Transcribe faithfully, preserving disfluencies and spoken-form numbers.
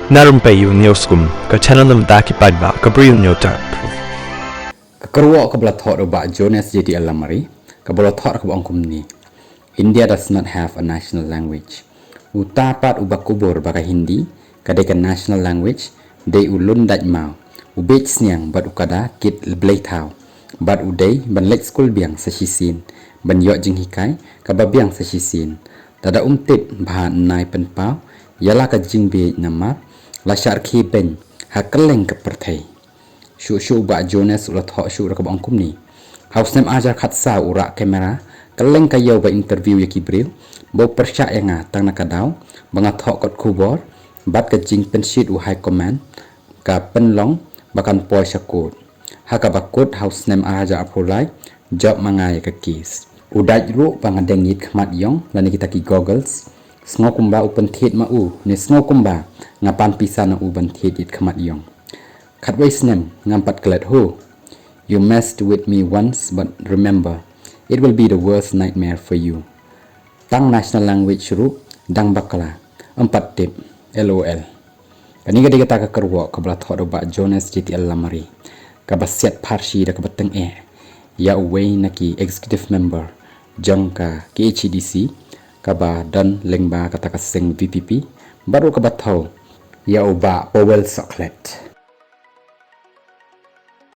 Na rympei u News Kum, ka channel na bynta ki paidbah, ka Bri u Newtap. Ka kyrwoh kaba la thoh da u Bah Jonas J T L Lamare, kaba la thoh kaba ong kumne. India does not have a national language. Uta pat uba kubur ba ka Hindi ka dei ka national language, dei u Lundait Maw, u Beit Sniang bad u Kada Kit Bleithaw, bad u dei ban leit skul biang sa shisien, ban ïoh jinghikai kaba biang sa shisien. Lada um tip bha, nai pynpaw ïa la ka jingbieit namar la shah rkhie beiñ ha kylleng ka pyrthei. Shuh shuh u Bah Jonas u la thoh shuh da kaba ong kumne. Ha u snem ar hajar khatsaw u rah kamera kylleng ka ïew ba interview ïa ki briew ba u pyrshah ïa nga tang na ka daw ba nga thoh kot khubor bad ka jingpynshit u High Command ka pynlong ba kan poi sha kut. Ha kaba kut ha u snem ar hajar arphew lai, jop ma nga ïa ka case. U dait ruh ba nga deng ïit khmat ïong lane kita ki goggles, sngew kumba u pynthied ma u, ne sngew kumba nga pan pisa na u ban thied ïit khmat ïong. Khatwei snem ngam pat klet ho. You messed with me once, but remember, it will be the worst nightmare for you. Tang national language ruh dang bakla, em pat tip. L O L. Kane ka dei kata ka kyrwoh kaba la thoh da u Bah Jonas J T L Lamare, kaba siat pharshi da kaba tyngeh ïa uwei na ki executive member jong ka K H A D C, kaba don lyngba kata ka seng V P P, bad ruh kaba thew ïa u Bah Powell Sohkhlet.